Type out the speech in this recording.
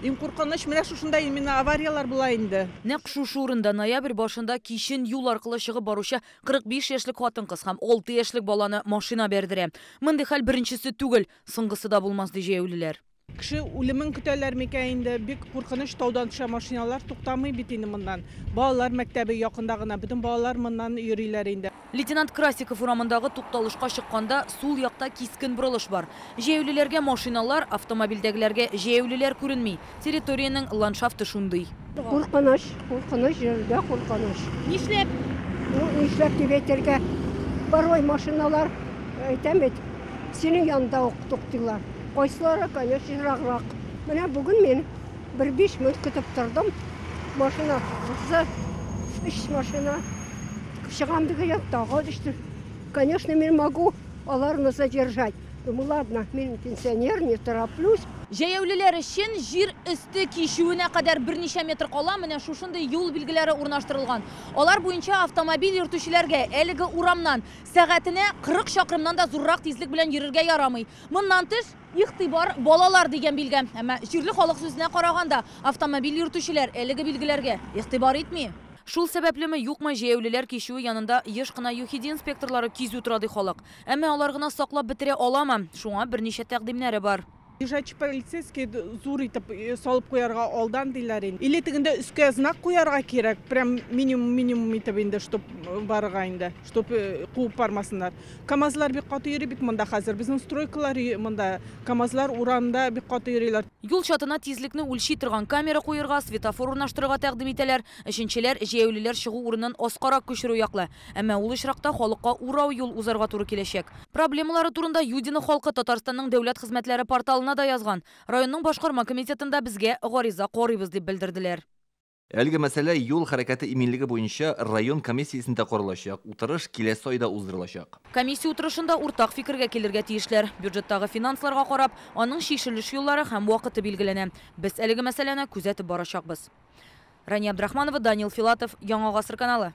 Иң куркыныч менә шушында именно аварияләр була инде. Нәкъ шушы урында ноябрь башында кичен юл аркылы чыгып баручы 45 яшьлек хатын-кыз һәм 6 яшьлек баланы машина бәрдерә. Мондый хәл беренчесе түгел, соңгысы да булмас, ди җәяүлеләр. Кеше үлемен көтәләр микән инде, бик куркыныч, таудан төшә машиналар, туктамый бит инде моннан. Балалар мәктәбе якында гына, бөтен балалар моннан йөриләр инде. Лейтенант Красиков урамындагы тукталышка чыкканда сул якта кискен борылыш бар. Җәяүлеләргә машиналар, автомобильдәгеләргә җәяүлеләр күренми. Территориянең ландшафты шундый. Куркыныч, куркыныч, йөрергә куркыныч. Нишләп? Ну, нишләп дип әйтергә? Порой машиналар, әйтәм бит, синең янында ук туктыйлар. Кайсылары, конечно, ераграк. Менә бүген мин бер 5 минут көтеп тордым. Машина узды, өч машина. Чыгам дигән тагы өч. Конечно, мин могу аларны задержать. Думаю, ладно, мин пенсионер, не тороплюсь. Җәяүлеләр өчен җир өсте кичүенә кадәр берничә метр кала менә шушындый юл билгеләре урнаштырылган. Алар буенча автомобиль йөртүчеләргә әлеге урамнан сәгатенә 40 чакрымнан да зуррак тизлек белән йөрергә ярамый. Моннан тыш, игътибар, балалар дигән билге. Әмма җирле халык сүзенә караганда, автомобиль йөртүчеләр әлеге билгеләргә игътибар итми. Шул сәбәплеме, юкмы, җәяүлеләр кичүе янында еш кына ЮХИДИ инспекторлары кизү тора, ди халык. Әмма алар гына саклап бетерә аламы? Шуңа берничә тәкъдимнәре бар. Лежачий полицейский зур итеп салып куярга алдан диләр инде. Или тегендә өскә знак куярга кирәк, прям минимум итеп инде, чтоб барырга инде, чтоб куып бармасыннар. КамАЗлар бик каты йөри бит монда хәзер. Безнең стройкалар монда, КамАЗлар урамда бик каты йөриләр. Юл чатына тизлекне үлчи торган камера куярга, светофор урнаштырырга тәкъдим итәләр. Өченчеләр җәяүлеләр чыгу урынын аскарак күчерү яклы. Әмма ул очракта халыкка урау юл узарга туры киләчәк. Проблемалары турында Юдино халкы Татарстанның дәүләт хезмәтләре порталына да язган. Районның башкарма комитетында безгә гариза карыйбыз дип белдерделәр. Әлеге мәсьәлә юл хәрәкәте иминлеге буенча район комиссиясендә каралачак. Утырыш киләсе айда уздырылачак. Комиссия утырышында уртак фикергә килергә тиешләр. Бюджеттагы финансларга карап, аның чишелеш юллары һәм вакыты билгеләнә. Без әлеге мәсьәләне күзәтеп барачакбыз. Рания Абдрахманова, Данил Филатов, Яңа Гасыр каналы.